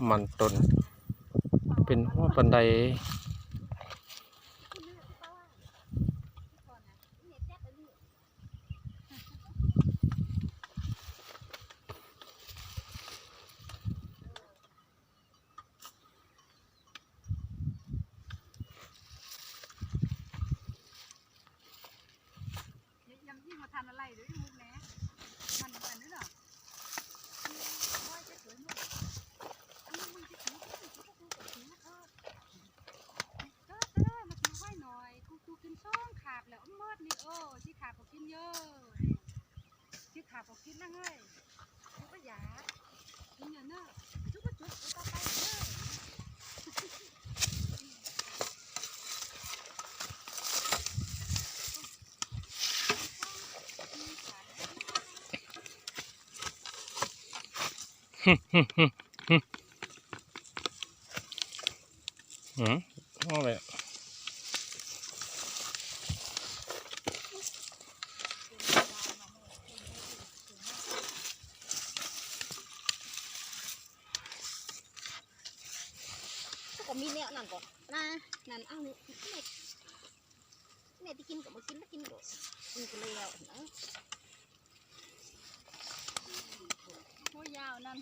ມັນຕົ້ນ ເປັນຫົວປານໃດ. ຍັງບໍ່ທັນອະໄລເດີ້ ມຸກແນ່ ມັນອັນນີ້ເນາະ ໂອ້ຍ ເຈັບເລີຍ ອັນນີ້ມັນຊິຖື ເອີ ເອີ ມາກິນໄວ້ໜ່ອຍ ກູ ກູກິນສອງຄາບແລ້ວ ໝົດນີ້ ເອີ ສີ່ຄາບກໍກິນເຢີ ສີ່ຄາບກໍກິນນະເຮີ້ຍ. ອືມ ເອົາແລ້ວ ກໍມີແນວນັ້ນກໍນະ ນັ້ນ ເອົາ ແມ່ ແມ່ທີ່ກິນກໍບໍ່ກິນ ແລ້ວກິນກໍ ກິນກໍແລ້ວນະ ໂອ້ຍ ຍາວນັ້ນ.